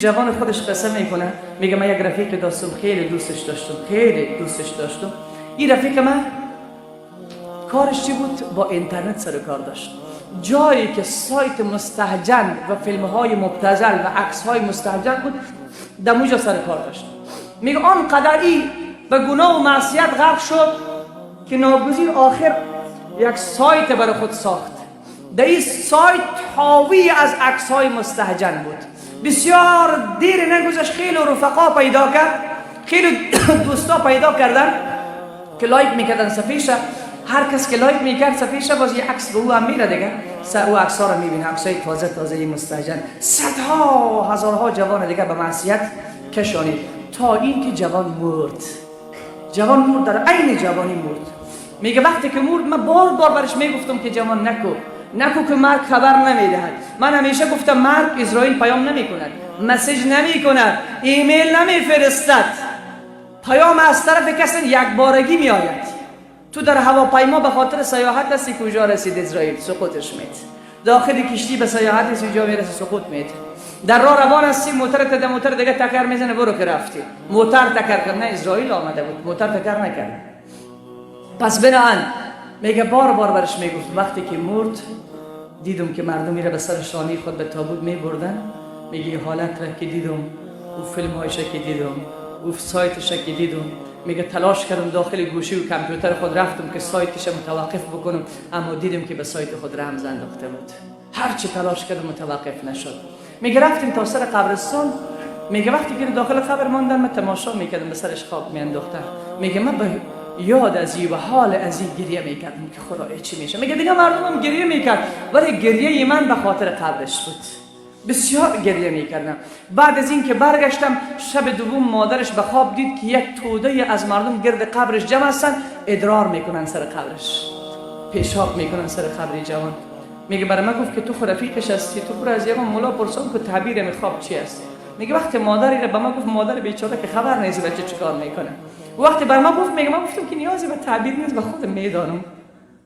جوان خودش قصه میکنه، میگه من یک رفیق داشتم، خیلی دوستش داشتم، خیلی دوستش داشتم. این رفیق من کارش چی بود؟ با اینترنت سر کار داشت. جایی که سایت مستهجن و فیلم های مبتذل و عکس های مستهجن بود، در اونجا سر کار داشت. میگه آنقدر ای به گناه و معصیت غرق شد که ناگزیر آخر یک سایت برای خود ساخت. در این سایت حاوی از عکس های مستهجن بود. بسیار دیر نگذشت، خیلی رفقا پیدا کرد، خیلی دوستا پیدا کردن که like میکردن صفحه‌ش. هر کس که like میکرد صفحه‌ش، باز یه عکس به او هم میره دیگه. او عکس ها رو میبینه، عکس های تازه تازه مستهجن. صدها هزارها جوان دیگه به معصیت کشانید تا اینکه جوان مرد. جوان مرد، در عین جوانی مرد. میگه وقتی که مرد، من بار بار برش میگفتم که جوان، نکو نکو که مرگ خبر نمیدهد. من همیشه گفتم مرگ عزرائیل پیام نمیکند، message نمیکند، ایمیل نمیفرستد. پیام از طرف کسی یک بارگی میآید. تو در هواپیما به خاطر سیاحت هستی، کجا رسید عزرائیل سقوطش میت. داخل کشتی به سیاحت هستی، جا میرسی سقوط میت. در راه روان هستی، موتر در موتر دیگه تکر میزنه، برو که رفتی. موتر تکر کرد، نه عزرائیل آمده بود، موتر تکر نکرد. پس بنابراین میگه بار بار برش میگفت. وقتی که مرد، دیدم که مردم میره به سر شانه خود به تابوت میبردن. میگه حالت را که دیدم، او فیلم هایش که دیدم، او سایتش که دیدم، میگه تلاش کردم، داخل گوشی و کامپیوتر خود رفتم که سایتش متوقف بکنم، اما دیدم که به سایت خود رمز انداخته بود. هرچی تلاش کردم متوقف نشد. میگه رفتیم تا سر قبرستان. میگه وقتی که داخل قبر ماندن، من تماشا میکردم، به سرش خاک میانداختن. میگه من به یاد از و حال از این گریه میکردم که خدا چی میشه. میگه دیگه مردم هم گریه میکرد، ولی گریه من به خاطر قبرش بود. بسیار گریه میکردم. بعد از اینکه برگشتم، شب دوم مادرش به خواب دید که یک توده از مردم گرد قبرش جمع هستن، ادرار میکنن سر قبرش، پیشاب میکنن سر قبر جوان. میگه برای من گفت که تو خو رفیقش هستی، تو برو از یگان ملا پرسان که تعبیر می خواب چی است. میگه وقتی مادری را به من گفت، مادر بیچاره که خبر نیست بچه چیکار میکنه، وقتی بر من گفت، میگه من گفتم که نیازی به تعبیر نیست، به خودم میدانم،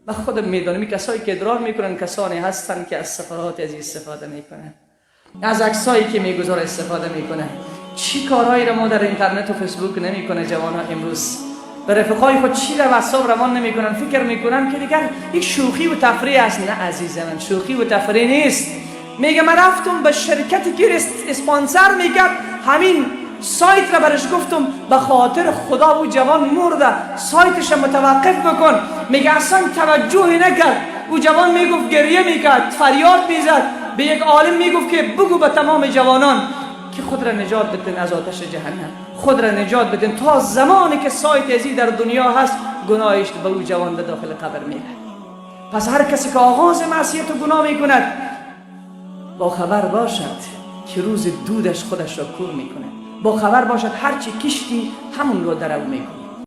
به خودم میدانم. کسایی که ادرار میکنن کسانی هستن که از صفحات از استفاده میکنن، از عکسایی که میگذاره استفاده میکنه. چی کارهایی را ما در اینترنت و فیسبوک نمیکنه جوان ها امروز؟ به رفقای خود چی در واتساپ روان نمیکنن؟ فکر میکنن که دیگر یک شوخی و تفریح است. نه عزیز من، شوخی و تفریح نیست. میگه من رفتم به شرکتی که اسپانسر میکرد همین سایت را، برش گفتم به خاطر خدا، او جوان مرده، سایتش متوقف بکن. میگه اصلا توجهی نکرد. او جوان میگفت، گریه میکرد، فریاد میزد، به یک عالم میگفت که بگو به تمام جوانان که خود را نجات بدن از آتش جهنم، خود را نجات بدن. تا زمانی که سایت ازی در دنیا هست، گناهش به او جوان به داخل قبر میره. پس هر کسی که آغاز معصیت و گناه میکند، با خبر باشد که روز دودش خودش را کور میکنه. با خبر باشد هرچی کشتی همون رو درو میکنی.